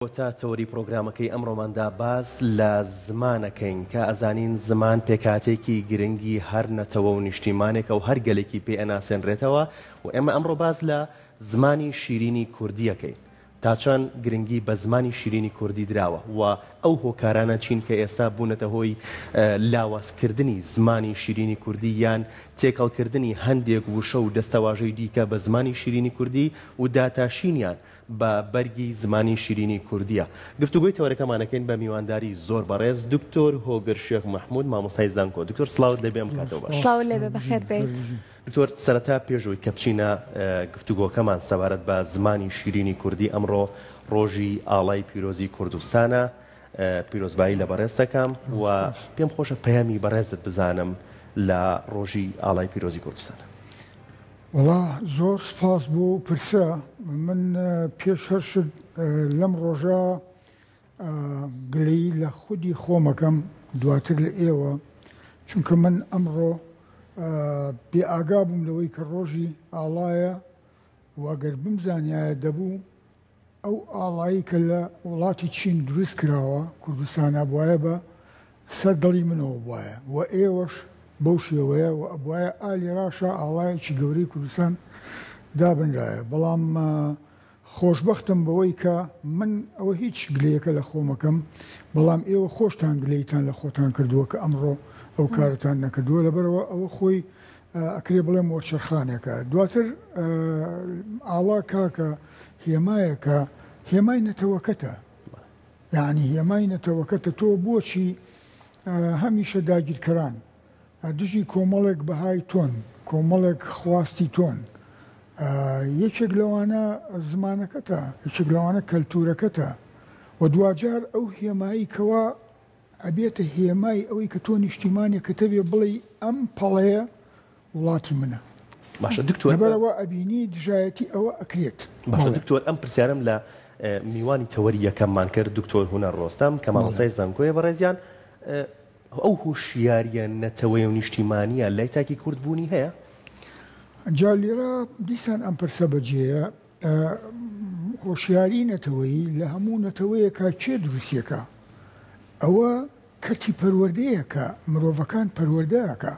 کۆتا تەوەری پڕۆگرامەکەی ئەمڕۆماندا باس لە زمان ئەکەین کە ئەزانین زمان پێکهاتەیەکی گرنگی هەر نەتەوە و نیشتیمانێکە و هەر گەلێکی پێ ئەناسێنرێتەوە و ئێمە ئەمڕۆ باس لە زمانی شیرینی کوردی ئەکەین تا چەند گرنگی بە زمانی شیرینی کوردی دراوە و ئەو هۆکارانە چین کە ئێستا بوونەتە هۆی لاوازکردنی زمانی شیرینی کوردی یان تێکەڵکردنی هەندێک وشە و دەستەواژەی دیکە بە زمانی شیرینی کوردی و داتاشینیان بە بەرگی زمانی شیرینی کوردیە. گفتوگۆی تەوەرەکەمان ئەکەین بە میوانداری زۆر بەڕێز دکتۆر هۆگر شێخ مەحمود مامۆستای زانکۆ. دکتۆر سڵاوت لێبێ ئەم کاتەو باش. سڵاوت لێبێ بەخێر بێیت. دکتۆر سەرەتا پێش ئەوەی کە بچینە گفتوگۆکەمان سەبارەت بە زمانی شیرینی کوردی ئەمڕۆ ڕۆژی ئاڵای پیرۆزی کوردستانە پیرۆزبایی لە بەڕێز دەکەم و پێم خۆشە پەیامی بەڕێزت بزانم لە ڕۆژی ئاڵای پیرۆزی کوردستانە. وەڵا زۆر سوپاس بۆ ئەو پرسە. من پێش هەر شت لەم ڕۆژە گلەیی لە خودی خۆمەکەم دواتر لە ئێوە، چونکە من ئەمڕۆ بێ ئاگا بووم لەوەی کە ڕۆژی ئاڵایە و گەر بمزانیایە دەبوو ئەو ئاڵایەی کە لە وڵاتی چین دروست کراوە کوردستانا بوایە بە سەر دڵی منەوە بوایە و ئێوەش بەو شێوەیە و ئەبوایە ئا لێراشا ئاڵایەکی گەورەی کوردستان دابنرایە بەڵام خۆشبەختم بەوەی کە من ئەوە هیچ گلەیەکە لە خۆمەکەم بەڵام ئێوە خۆشتان گلەیتان لە خۆتان کردووە کە ئەمڕۆ ئەو کارتان نەکردووە لەبەرەوە ئەوە خۆی ئەکرێ بڵێم وەرچەرخانێکە. دواتر ئاڵا کاکە هێمایەکە، هێمای نەتەوەکەتە. یەعنی هێمای نەتەوەکەتە. تۆ بۆچی هەمیشە داگیرکەران دژی کۆمەڵێک بەهای تۆن، کۆمەڵێک خواستی تۆن. یەکێک لەوانە زمانەکەتە، یەکێک لەوانە کەلتورەکەتە و دواجار ئەو هێمایەی کەوا ئەبێتە هێمای ئەوەی کە تۆ نیشتیمانێکت هەبێ بڵێی ئەم پەڵەیە وڵاتی منە. باشە دکتۆر لەبەرئەوە ئەبینی دژایەتی ئەوە ئەکرێت. باشە دکتۆر ئەم پرسیارەم لە میوانی تەوەری یەکەممان کرد دکتۆر هونەر ڕۆستەم کە مامۆستای زانکۆیە بەڕێزیان ئەو هۆشیاریە نەتەوەیە و نیشتیمانیە لای تاکی کورد بوونی هەیە؟ جا لێرە دیسان ئەم پرسە بەجێیە هۆشیاری نەتەوەیی لە هەموو نەتەوەیەکا کێ دروستیەکا؟ ئەوە کەرتی پەروەردەیە کە مرۆڤەکان پەروەردە ئەکا.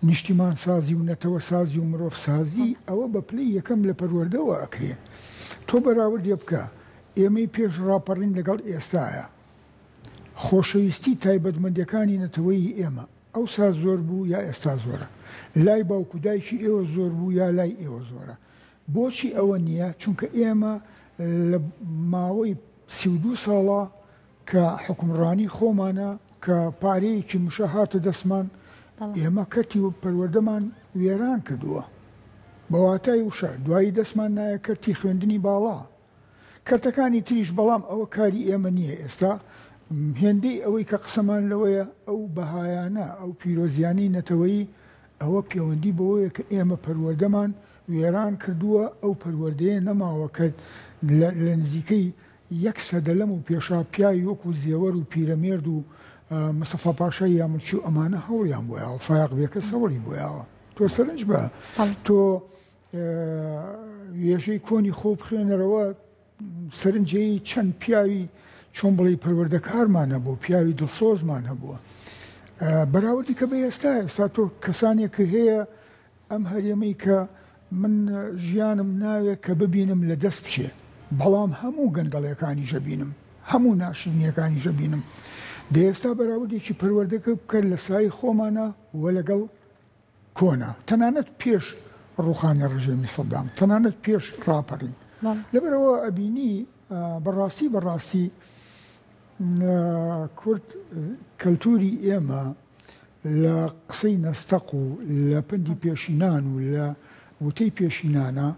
نیشتیمانسازی و نەتەوەسازی و مرۆڤسازی ئەوە بە پلەی یەکەم لە پەروەردەوە ئەکرێ. تۆ بەراوردێ بکە ئێمەی پێش ڕاپەڕین لەگەڵ ئێستایا. خۆشەویستی تایبەتمەندیەکانی نەتەوەیی ئێمە ئەوسا زۆر بوو یا ئێستا زۆرە؟ لای باوک و دایکی ئێوە زۆر بوو یا لای ئێوە زۆرە؟ بۆچی ئەوە نییە؟ چونکە ئێمە لە ماوەی 32 ساڵە کە حوکمڕانی خۆمانە کە پارەیەکی مشە هاتە دەستمان ئێمە کەرتی پەروەردەمان وێران کردووە بە واتای وشە دوایی دەستمان نایە کەرتی خوێندنی باڵا کەرتەکانی تریش بەڵام ئەوە کاری ئێمە نییە ئێستا هێندەی ئەوەی کە قسەمان لەوەیە ئەو بەهایانە ئەو پیرۆزیانەی نەتەوەیی ئەوە پێوەندی بەوەیە کە ئێمە پەروەردەمان وێران کردووە ئەو پەروەردەیە نەماوە کە لە نزیکەی یەک سەدە لەم و پێشا پیاوی وەکو زێوەر و پیرەمێرد و مستەفا پاشای یاملچی و ئەمانە هەوڵیان بۆ یاوە فایەق بێکەس هەوڵی بۆ یاوە تۆ سەرنج بە تۆ وێژەی کۆنی خۆ بخوێنەرەوە سەرنجەی چەند پیاوی چۆن بڵێی پەروەردەکارمان هەبوو پیاوی دڵسۆزمان هەبووە بەراوردی کە بە ئێستا ئێستا تۆ کەسانێک کە هەیە ئەم هەرێمەی کە من ژیانم ناوێ کە ببینم لە دەست بچێ بەڵام هەموو گەندەڵیەکانیش ئەبینم هەموو ناشرینیەکانیش ئەبینم دە ئێستا بەراوردێکی پەروەردەکە بکە لە سای خۆمانە و لەگەڵ کۆنە تەنانەت پێش ڕوخانی ڕژێمی سەدام تەنانەت پێش ڕاپەڕین لەبەرەوە ئەبینی بەڕاستی بەڕاستی کورد کەلتوری ئێمە لە قسەی نەستەق و لە پەندی پێشینان و لە وتەی پێشینانە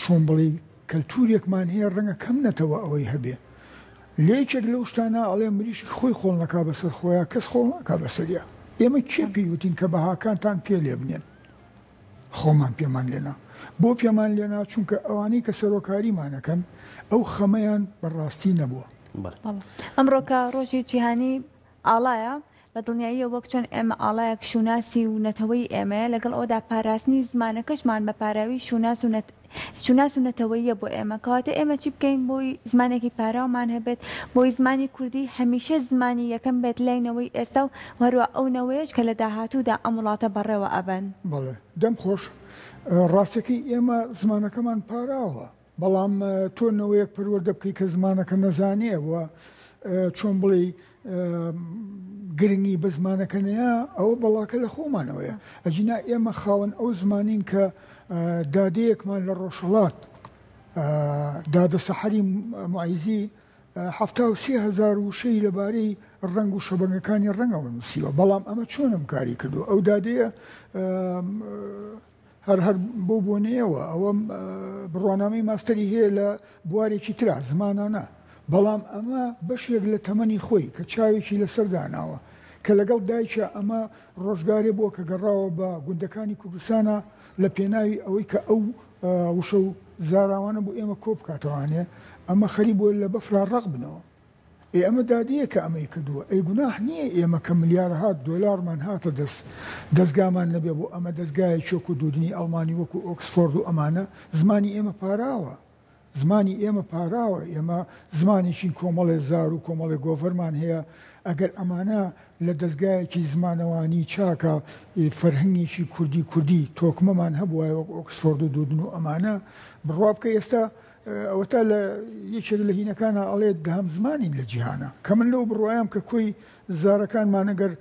چۆن بڵێی کەلتورێکمان هەیە ڕەنگە کەم نەتەوە ئەوەی هەبێ لە یەکێک لەو شتانە ئەڵێ مریشک خۆی خۆڵ نەکا بەسەر خۆیا کەس خۆڵ ناکا بەسەریا ئێمە کێ پێی وتین کە بەهاکانتان پێ لێ بنێن خۆمان پێمان لێنا بۆ پێمان لێنا چونکە ئەوانەی کە سەرۆکاریمان ئەکەن ئەو خەمەیان بەڕاستی نەبووە. ئەمڕۆکە ڕۆژی جیهانی ئاڵایە. بە دڵنیاییەوە وەک چۆن ئێمە ئاڵایەک شوناسی و نەتەوەی ئێمەیە، لەگەڵ ئەوەدا پاراستنی زمانەکەشمان بە پاراوی شوناس و شوناس و نەتەوەییە بۆ ئێمە. کەواتە ئێمە چی بکەین بۆی زمانێکی پاراومان هەبێت، بۆی زمانی کوردی هەمیشە زمانی یەکەم بێت لای نەوەی ئێستا و هەروەها ئەو نەوەیەش کە لە داهاتوودا ئەم وڵاتە بەڕێوە ئەبەن. بەڵێ دەم خۆش. ڕاستەکەی ئێمە زمانەکەمان پاراوە. بەڵام تۆ نەوەیەک پەروەردە بکەی کە زمانەکە نەزانێ و چۆن بڵێی گرنگی بە زمانەکە نەیە ئەوە بەڵاکە لە خۆمانەوەیە ئەگینا ئێمە خاوەن ئەو زمانین کە دادەیەکمان لە ڕۆژهەڵات دادە سەحەری معیزی 73 هەزار وشەی لەبارەی ڕەنگ و شەبەنگەکانی ڕەنگەوە نووسیوە بەڵام ئەمە چۆنم کاری کردو ئەو دادەیە هەر هەر بەو بۆنەیەوە ئەوە بڕوانامەی ماستەری هەیە لە بوارێکی ترا زمانانە، بەڵام ئەمە بەشێک لە تەمەنی خۆی کە چاوێکی لەسەر داناوە کە لەگەڵ دایکیا ئەمە ڕۆژگارێ بووە کە گەڕاوە بە گوندەکانی کوردستانا لە پێناوی ئەوەی کە ئەو وشە و زاراوانە بۆ ئێمە کۆ بکاتەوانێ ئەمە خەریک بووە لە بەفرا ڕەق بنەوە. ئێ ئەمە دادەیە کە ئەمەی کردووە؟ ئەی گوناح نییە ئێمە کە ملیارەها دۆلارمان هاتە دەست دەزگامان نەبێ بۆ ئەمە دەزگایەکی وەکو دودنی ئەڵمانی وەکو ئۆکسفۆرد و ئەمانە زمانی ئێمە پاراوە زمانی ئێمە پاراوە ئێمە زمانێکین کۆمەڵێ زار و کۆمەڵێ گۆڤەرمان هەیە ئەگەر ئەمانە لە دەزگایەکی زمانەوانی چاکە فەرهەنگێکی کوردی کوردی تۆکمەمان هەبوایە وەک ئۆکسفۆرد و دودن و ئەمانە بڕوا بکە ئێستا ئەوەتا لە یەکێک لە هینەکانا ئەڵێ دەهەم زمانین لە جیهانا کە من لەو بڕوایەم کە کۆی زارەکانمان ئەگەر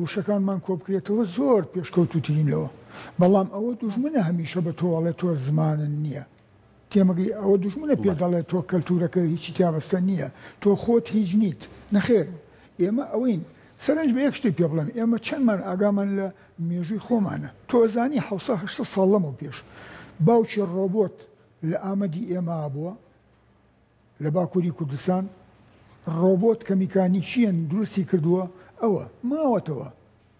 وشەکانمان کۆبکرێتەوە زۆر پێشکەوتووترین لەوە بەڵام ئەوە دوژمنە هەمیشە بە تۆ ئەڵێ تۆ زمانن نییە تێمەگەی ئەوە دوژمنە پێ دەڵێ تۆ کەلتورەکە هیچی تیا بەستە نییە تۆ خۆت هیچ نیت نەخێر ئێمە ئەوەین سەرنج بە یەک شتی پێ بڵێم ئێمە چەندمان ئاگامان لە مێژووی خۆمانە تۆ ئەزانی حەوسە هەشتە ساڵ لەمەو پێش باوکی ڕۆبۆت لە ئامەدی ئێمە بووە لە باکووری کوردستان ڕۆبۆت کە میکانیکییەن دروستی کردووە ئەوە ماوەتەوە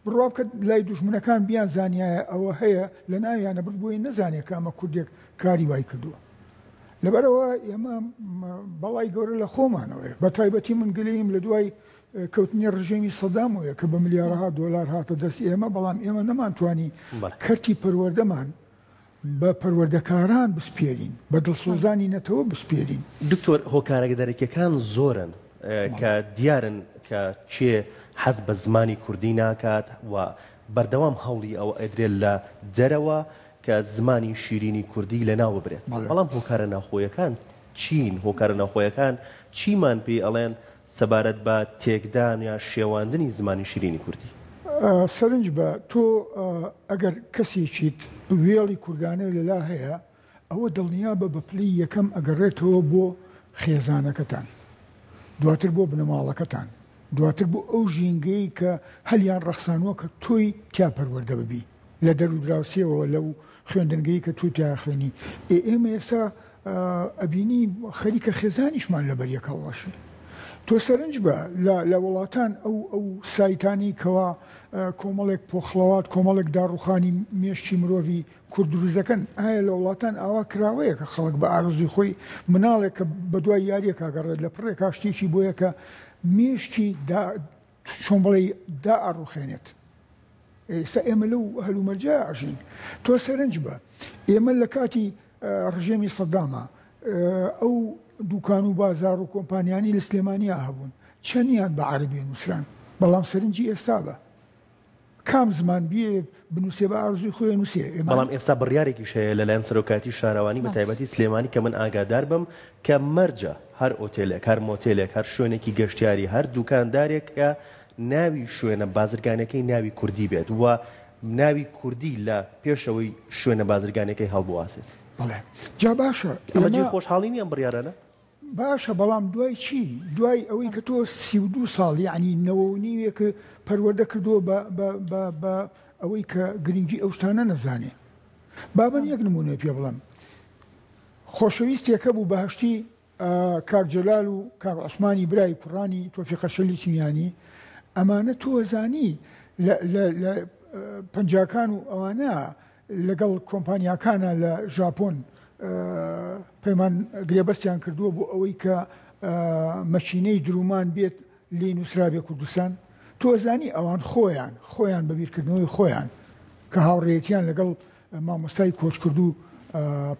بڕوا بکە لای دوژمنەکان بیان زانیایە ئەوە هەیە لە ناویانە برد بۆی نەزانێت کە ئەمە کوردێک کاری وای کردووە لەبەرەوە ئێمە بەڵای گەورە لە خۆمانەوەیە بە تایبەتی من گلەیم لە دوای کەوتنی ڕژێمی سەدامەوەیە کە بە ملیارەها دۆلار هاتە دەست ئێمە بەڵام ئێمە نەمانتوانی کەرتی پەروەردەمان بە پەروەردەکاران بسپێرین، بە دڵسۆزانی نەتەوە بسپێرین. دکتۆر هۆکارە دەرەکیەکان زۆرن کە دیارن کە کێ حەز بە زمانی کوردی ناکات و بەردەوام هەوڵی ئەوە ئەدرێت لە دەرەوە کە زمانی شیرینی کوردی لەناو ببرێت بەڵام هۆکارە ناوخۆیەکان چین؟ هۆکارە ناوخۆیەکان چیمان پێی ئەڵێن سەبارەت بە تێکدان یا شێواندنی زمانی شیرینی کوردی. سەرنج بە، تۆ ئەگەر کەسێکیت وێڵی کوردانەی لەلا هەیە، ئەوە دڵنیابە بە پلەی یەکەم ئەگەڕێتەوە بۆ خێزانەکەتان، دواتر بۆ بنەماڵەکەتان، دواتر بۆ ئەو ژینگەیەی کە هەلیان ڕەخسانووە کە تۆی تیا پەروەردە ببی. لە دەرودراوسێوە لەو خوێندنگەی کە تۆ تیا خوێنی ئێ ئێمە ئێستا ئەبینی خەریکە خێزانیشمان لەبەر یەک هەڵوەشێ تۆ سەرنج بە لە وڵاتان ئەو ئەو سایتانی کەوا کۆمەڵێک پۆخڵەوات کۆمەڵێک داڕوخانی مێشکی مرۆڤی کورد دروست دەکەن ئایا لە وڵاتان ئاوا کراوەیە کە خەڵک بە ئارەزووی خۆی مناڵێک کە بە دوای یاریەکە گەڕێت لە پڕێکا شتێکی بۆیە کە مێشکی چۆن بڵێی دائەڕوخێنێت. ئێستا ئێمە لەو هەلومەرجە ئەژین. تۆ سەرنج بە ئێمە لە کاتی ڕژێمی سەداما ئەو دوکان و بازار و کۆمپانیانی لە سلێمانیا هەبوون چەندیان بە عەرەبی نووسران بەڵام سەرنجی ئێستا بە کام زمان بیەوێ بنووسێ بە ئارزوی خۆی ئەنووسێ. ئێمە. بەڵام ئێستا بڕیارێکیش هەیە لەلایەن سەرۆکایەتی شارەوانی بە تایبەتی سلێمانی کە من ئاگادار بم کە مەرجە هەر ئۆتێلێک هەر مۆتێلێک هەر شوێنێکی گەشتیاری هەر دوکاندارێک کە ناوی شوێنە بازرگانیەکەی ناوی کوردی بێت و ناوی کوردی لە پێشەوەی شوێنە بازرگانیەکەی هەڵبواسێت. بەڵێ جا باشە ئەمە جێی خۆشحاڵی نیە ئەم بڕیارانە؟ باشە بەڵام دوای چی؟ دوای ئەوەی کە تۆ 32 ساڵ یعنی نەوە و نیوێک پەروەردە کردووە بە بە بە بە ئەوەی کە گرنگی ئەو شتانە نەزانێ. با من یەک نموونەی پێ بڵێم. خۆشەویستێک هەبوو بەهەشتی کاک جەلال و کاک عوسمانی برای کوڕانی تۆفیقە شەلی چنیانی ئەمانە تۆ زانی لە لە لە پەنجاکان و ئەوانە لەگەڵ کۆمپانیاکانا لە ژاپۆن پەیمان گرێبەستیان کردووە بۆ ئەوەی کە مەکینەی درومان بێت لێی نووسرابێ کوردستان. تۆ ئەزانی ئەوان خۆیان خۆیان بە بیرکردنەوەی خۆیان کە هاوڕێیەتیان لەگەڵ مامۆستای کۆچکردوو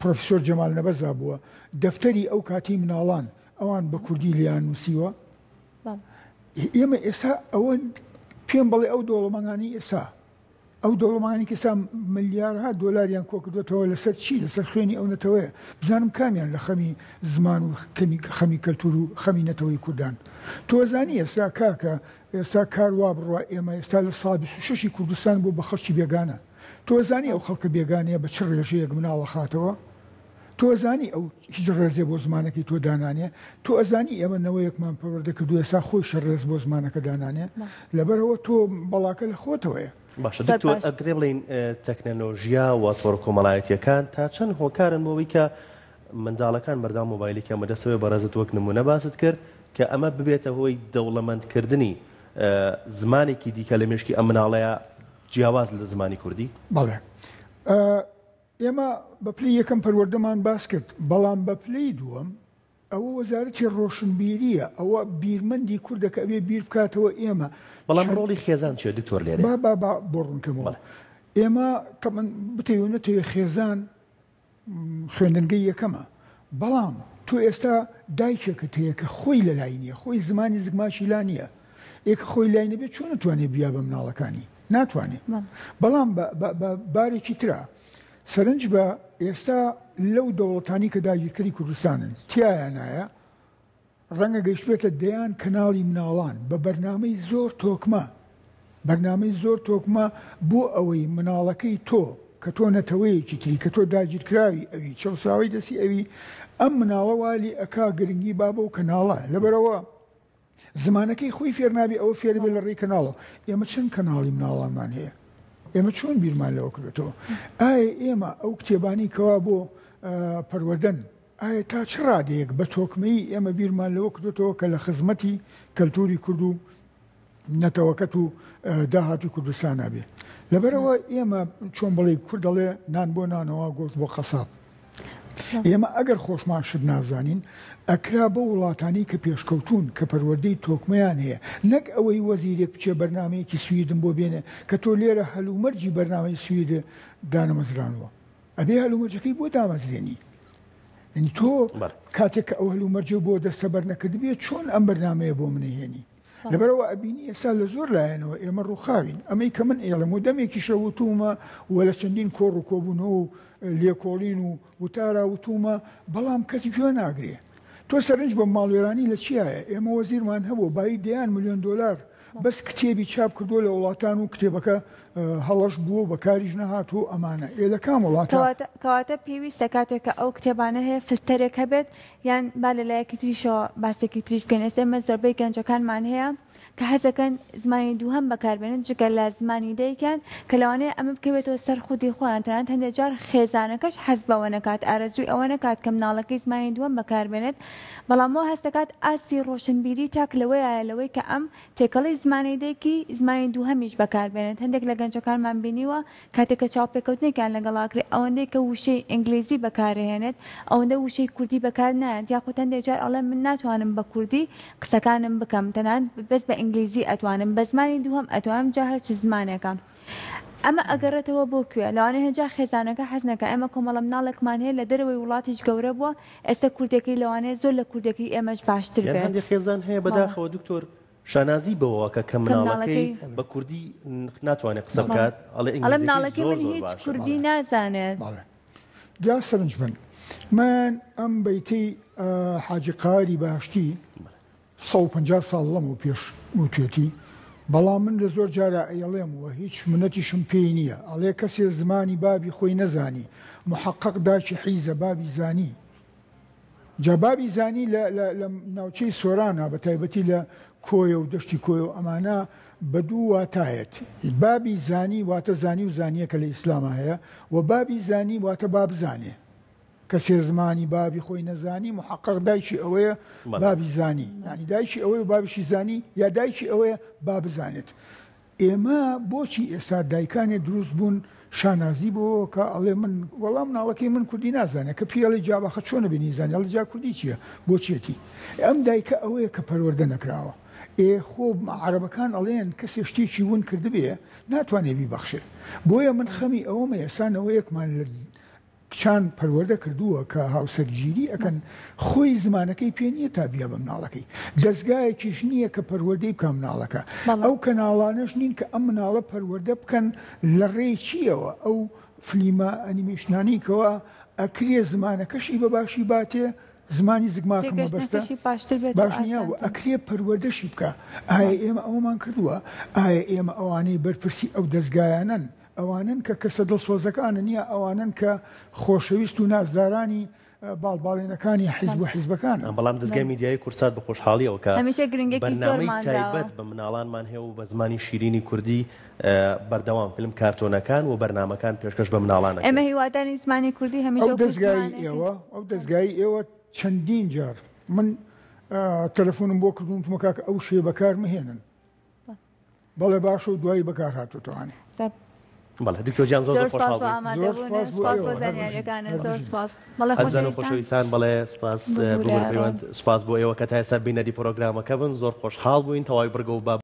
پرۆفیسۆر جەمال نەبەزا بووە، دەفتەری ئەو کاتی مناڵان ئەوان بە کوردی لێیان نووسیوە. ئێمە ئێستا ئەوە پێم بڵێ ئەو دەوڵەمەندانەی ئێستا ئەو دەوڵەمەندانی کە ئێستا ملیارها دۆلاریان کۆکردوێتەوە لەسەر چی؟ لەسەر خوێنی ئەو نەتەوەیە. بزانم کامیان لە خەمی زمان و کەمی خەمی کەلتور و خەمی نەتەوەی کوردان. تۆ زانی ئێستا کاکە ئێستا کار وا بڕوا ئێمە ئێستا لە سا 26 کوردستان بۆ بە خەڵکی بێگانە. تۆ زانی ئەو خەڵکە بێگانەیە بە چ ڕێژەیەک مناڵ ئەخاتەوە؟ تۆ ئەزانی ئەو هیچ ڕێزێ بۆ زمانەکەی تۆ دانانێ؟ تۆ ئەزانی ئێمە نەوەیەکمان پەروەردە کردووە ئێستا خۆیشی ڕێز بۆ زمانەکە دانانێ؟ لەبەرئەوە تۆ بەڵاکە لە خۆتەوەیە. باشە دکتۆر ئەکرێ بڵێین تەکنەلۆژیا و تۆڕە کۆمەڵایەتییەکان تا چەند هۆکارن بۆ ئەوەی کە منداڵەکان بەردەوام مۆبایلێکیان بەدەستەوەیە بەڕێزت وەک نموونە باست کرد کە ئەمە ببێتە هۆی دەوڵەمەندکردنی زمانێکی دیکە لە مێشکی ئەم مناڵەیە جیاواز لە زمانی کوردی؟ بەڵێ ئێمە بە پلەی یەکەم پەروەردەمان باس کرد، بەڵام بە پلەی دووەم ئەوە وەزارەتی ڕۆشنبیرییە، ئەوە بیرمەندی کوردە کە ئەبێ بیر بکاتەوە ئێمە بەڵام ڕۆڵی خێزان چییە دکتۆر لێرەیا؟ با با با بۆ ڕوون کەمەوە. ئێمە تەبعەن بتەوێ و نەتەوێ خێزان خوێندنگەی یەکەمە، بەڵام تۆ ئێستا دایکێکت هەیە کە خۆی لەلای نییە، خۆی زمانی زگماکی لا نییە، ئێ کە خۆی لای نەبێت چۆن ئەتوانێ بیا بە مناڵەکانی؟ ناتوانێ. بەڵام بە بارێکی ترا سەرنج بە ئێستا لەو دەوڵەتانی کە داگیرکەری کوردستانن تیایانایە ڕەنگە گەیشتبێتە دەیان کەناڵی مناڵان بە بەرنامەی زۆر تۆکمە، بەرنامەی زۆر تۆکمە بۆ ئەوەی مناڵەکەی تۆ کە تۆ نەتەوەیەکی تری، کە تۆ داگیرکراوی ئەوی، چەوساوەی دەستی ئەوی، ئەم مناڵە وا لێ ئەکا گرنگی با بەو کەناڵە، لەبەرئەوە زمانەکەی خۆی فێر نابێ ئەوە فێر بێ لە ڕێی کەناڵەوە. ئێمە چەند کەناڵی مناڵانمان هەیە؟ ئێمە چۆن بیرمان لەوە کردۆتەوە؟ ئایا ئێمە ئەو کتێبانەی کەوا بۆ پەروەردەن ئایا تا چ ڕادەیەک بە تۆکمەیی ئێمە بیرمان لەوە کردۆتەوە کە لە خزمەتی کەلتوری کورد و نەتەوەکەت و داهاتوی کوردستانا بێ؟ لەبەرئەوە ئێمە چۆن بڵێی کورد دەڵێ نان بۆ نانەوا گۆشت بۆ قەساب. ئێمە ئەگەر خۆشمان شت نازانین ئەکرا بەو وڵاتانەی کە پێشکەوتوون کە پەروەردەی تۆکمەیان هەیە نەک ئەوەی وەزیرێک بچێ بەرنامەیەکی سویدم بۆ بێنێ کە تۆ لێرە هەلومەرجی بەرنامەی سوید دانەمەزرانوە. ئەبێ هەلومەرجەکەی بۆ دامەزرێنی. یعنی تۆ کاتێک کە ئەو هەلومەرجە بۆ دەستەبەر نەکردبێ چۆن ئەم بەرنامەیە بۆ منەهێنی؟ لەبەرەوە ئەبینی ئێستا لە زۆر لایەنەوە ئێمە ڕووخاوین ئەمەی کە من ئێڵم و دەمێکیشە وتومە و لە چەندین کۆڕ و کۆبوونەوە و لێکۆڵین و وتارا وتومە بەڵام کەس گوێ ناگرێ تۆ سەرنج بە ماڵوێرانی لە چیایە ئێمە وەزیرمان هەبوو بایی دەیان ملیۆن دۆلار بەس کتێبی چاپ کردووە لە وڵاتان و کتێبەکە هەڵەش بووە و بەکاریش نەهاتووە و ئەمانە. ئێ لە کام وڵاتە؟ کەواتە پێویستە کاتێک کە ئەو کتێبانە هەیە فلتەرێک هەبێت یان با لە لایەکی تریشەوە باسێکی تریش بکەین ئێستا ئێمە زۆربەی گەنجەکانمان هەیە کە حەزەکەن زمانی دووهەم بەکاربێنن جگە لە زمانی دایکیان کە لەوانەیە ئەمە بکەوێتەوە سەر خودی خۆیان تەنانەت هەندێک جار خێزانەکەش حەز بەوە نەکات ئارەزووی ئەوە نەکات کە مناڵەکەی زمانی دووەم بەکاربێنێت بەڵام وا هەست دەکات ئاستی ڕۆشنبیری تاک لەوەیایە لەوەی کە ئەم تێکەڵی زمانی دایکی زمانی دووهەمیش بەکاربێنێت هەندێک لە گەنجەکانمان بینیوە کاتێک کە چاوپێکەوتنێکیان لەگەڵ ئەکرێ ئەوەندەی کە وشەی ئینگلیزی بەکارئەهێنێت ئەوەندە وشەی کوردی بەکار نایەت یاخود هەندێک جار ئەڵێ من ناتوانم بە کوردی قسەکانم بکەم تەنانەت بەس بە ئینگلیزی ئەتوانم بە زمانی دووهەم ئەتوانم جا هەرچ زمانێکە ئەمە ئەگەڕێتەوە بۆ کوێ؟ لەوانەیە جا خێزانەکە حەز نەکا، ئێمە کۆمەڵە مناڵێکمان هەیە لە دەرەوەی وڵاتیش گەورە بووە، ئێستا کوردیەکەی لەوانەیە زۆر لە کوردیەکەی ئێمەش باشتر یان بێت. هەندێک خێزان هەیە بەڵێ. بەداخەوە دکتۆر شانازی بەوە کە کە کە مناڵەکەی مناڵەکەی بە کوردی ناتوانێت قسە بەڵێ. بکات ئەڵێ ئەڵێ ئینگلیزیەکەی مناڵەکەی زۆر من زۆر هیچ باشە. کوردی بەڵێ. نازانێت. بەڵێ. جا سەرنج بەن. من ئەم بەیتەی حاجی قاری بەهەشتی بەڵێ. 150 ساڵ لەمەو پێش وتوێتی، بەڵام من لە زۆر جارا ئەیڵێم و هیچ منەتیشم پێی نییە، ئەڵێ کەسێ زمانی بابی خۆی نەزانی، موحەقەق داکی حیزە بابی زانی. جا بابی زانی لە لە لە ناوچەی سۆرانا بە تایبەتی لە کۆیە و دەشتی کۆیە و ئەمانە بە دوو واتایەت، بابی زانی واتە زانی و زانییە کە لە ئیسلاما هەیە و بابی زانی واتە با بزانێ. کەسێ زمانی بابی خۆی نەزانی محەقەق دایکی ئەوەیە بابی زانی یانی دایکی ئەوەیە و بابیشی زانی یا دایکی ئەوەیە با بزانێت ئێمە بۆچی ئێستا دایکانێ دروست بوون شانازی بۆ کە ئەڵێ من وەڵام مناڵەکەی من کوردی نازانێت کە پێڵی جاباخە چۆنە بینی زانانی ئەڵێ جا کوردی چییە بۆ چیەتی ئەم دایکە ئەوەیە کە پەروەردە نەکراوە. ئێ خۆ عەرەبەکان ئەڵێن کەسێ شتێکی ون کردبێ ناتوانێ بیبەخشێ. بۆیە من خەمی ئەوەمە ئێستا نەوەیەکمان لە کچان پەروەردە کردووە کە هاوسەرگیری ئەکەن خۆی زمانەکەی پێ نییە تا بیا بە مناڵەکەی. دەزگایەکیش نییە کە پەروەردەی بکا مناڵەکە. ئەو کەناڵانەش نین کە ئەم مناڵە پەروەردە بکەن لە ڕێی چییەوە ئەو فلیمە ئەنیمەیشنانەی کەوا ئەکرێ زمانەکەشی بە باشی باتێ زمانی زگماکم مەبەستە تێگەشتنەکەشی باشتر بێت و باش نییە و ئاسانتر. ئەکرێ پەروەردەشی بکا. ئایا ئێمە ئەوەمان کردووە؟ ئایا ئێمە ئەوانەی بەرپرسی ئەو دەزگایانەن ئەوانەن کە کەسە دڵسۆزەکانن یا ئەوانەن کە خۆشەویست و نازدارانی باڵباڵێنەکانی حیزب و حیزبەکانن؟ بەڵام دەزگای میدیایی کوردسات بە خۆشحاڵیەوە کە هەمیشە گرنگێکی بەرنامەی زۆرمان داوە. تایبەت بە مناڵانمان هەیە و بە زمانی شیرینی کوردی بەردەوام فیلم کارتۆنەکان و بەرنامەکان پێشکەش بە مناڵان ئێمە ئەکرێت. هیوادارین زمانی کوردی هەمیشە ئەو وەکو دەزگای زمانێکی. ئێوە ئەو دەزگای ئێوە چەندین جار من تەلەفۆنم بۆ کردوون وتمە کاکە ئەو شێ بەکار مەهێنن. بەڵێ باشە و دوایی بەکار هاتۆتەوانی. بەڵێ دکتۆر گیان زۆر زۆر زۆر سپاس خۆشحاڵ بۆ بووین. ئامادە زۆر بوونت، سپاس بۆ سپاس بۆ ئێوە. هەر بژین. زانیاریەکانت، هەر زۆر بژین. سپاس. بەڵێ ئەزیزان و خۆشەویستان. خۆشەویستان بەڵێ سپاس ببورە ببورە ڕۆن. پەیوەند سپاس بۆ ئێوە کە تا ئێستا بینەری پرۆگرامەکە بن زۆر خۆشحاڵ بووین تەواوی بڕگە و بابەت.